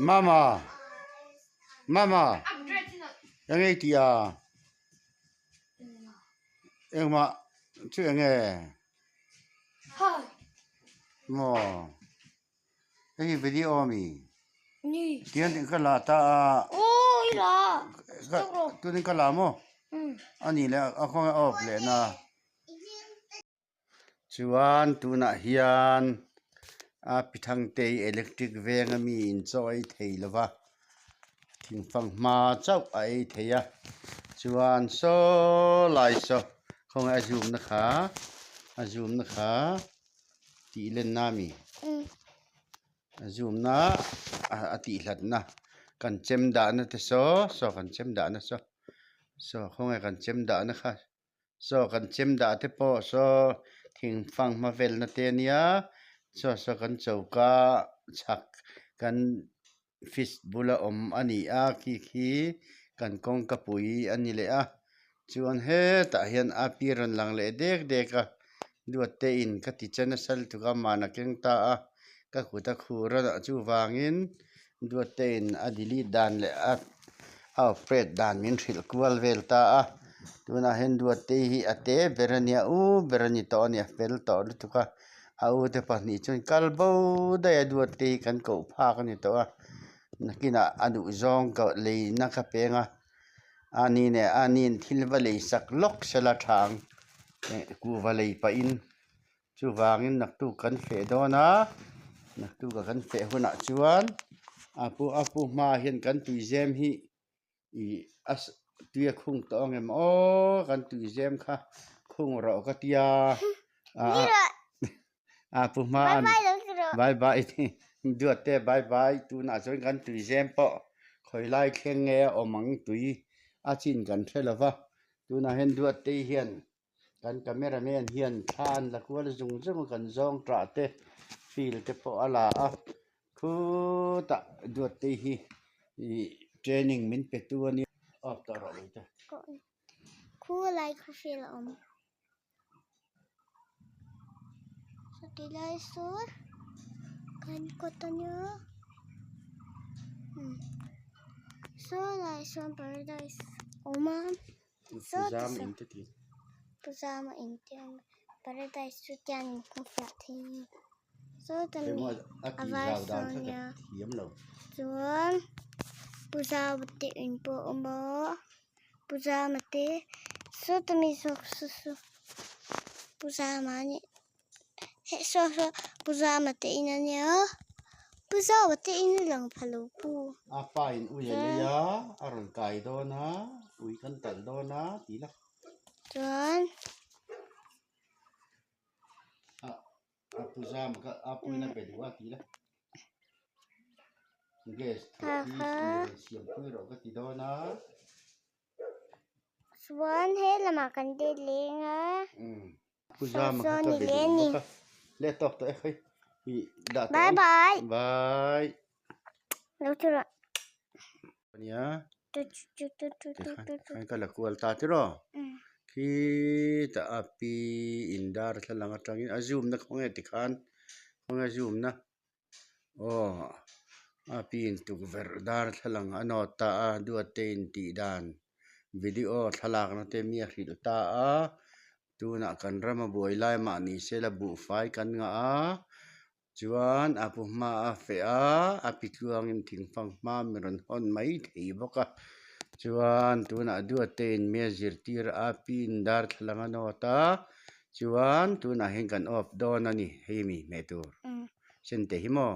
Mama Mama eng ei tih a engmah chu eng nge maw hei hi video ami tihian ka la ta a tunin ka la maw a nih leh a khawnge a awp leh na. Chuan tunah hian a pi thangtei electric veng a mi in chaw ei thei lo va thingfang hma chauh a ei thei a chuan saw lai saw khawnge a zoom na kha a zoom na kha tih len na a mi a zoom na a tih hlat na kan chem dahna te saw saw kan chem dahna saw saw khawnge kan chem dahna kha. Saw kan chem dah te pawh saw thingfang hma velna te a nia saw saw kan choka chhak kan fridge bula awm a ni a khi khi kan kawngka pui a ni leh a chuan hetah hian a pi rawn lang leh dek dek a duat te in ka ti che nasa lutuk a mana keng ta a ka kut a khur a chuvangin duat te in a delete dan leh a a operate dan min hrilh kual vel ta a tunah hian duat te hi a te ber a nia u ber a ni tawh a ni a fel tawh lutuk a a u te pahnih chuan kal bo daih a duat te hi kan koh phak a ni tawh a nakinah a duh zawng ka leina ka peng a ani nen ani'n thil va lei sak lawk sela tha ang kuhva lei pahin Chuvangin naktuk kan feh dawn a, naktuka kan feh hunah chuan a pu a pu hmaah hian kan tuizem hi ih a tui a khung tawh ang em aw kan tuizem kha khung rawh ka tia a pu hma bye bye duat te bye bye tunah chuan kan tuizem pawh khawi lai thleng nge a awm ang tui a chin kan hre lo va tunah hian duat te hian. Kan camera man hian thla an la kual zung zung a kan zawng tah te feel te pawh a la a khutah duat te hi ih training min pe tu a nia off tawh rawh lui te. Khu lai khu feel a awm. Sawti lai saw kan kawt a nia saw lai sawn paradise a awm a. Puzama in te tih. Puzama in te awm a paradise chu tiang in hmu fiah thei a ni sawta mi a var sawn nia chuan puzama te in pawh a awm a puzama te sawta mi saw saw saw puzama a nih heh saw saw puzama te in a nia puzama te in a lang pha lo pu. A pa in ui a lei a a rawn kai dawn a ui kan talh dawn a tih la. Chuan. A a puzama kha a puina be duh a tih la. Gas Ha hi ha. rawn siam pui rawh ka ti dawn a. Chuan he lamah kan let leng a. Bye bye. Bye. Lo chu rawh. Nia. Tu tu tu tu tu tu tu. Ka la kual ta ti rawh. Khi ta a pi in dar thlalak atangin a zoom na khawnge tikhan khawnge zoom na. Aw a pi in tukverh darthlalang a nawt ta a duat te in tih dan video thlalakna te mi a hrilh ta a tunah kan ram a buai lai mahni sela buhfai kan ngah a chuan a pu hma a feh a a pi tluangin thingfang hma mi rawn hawn mai thei bawk a chuan tunah duat te in mi a zirtir a pi in darthlalang a nawt a. Chuan tunah hian kan off dawn a ni hei mi hmeh tur sen te hi maw.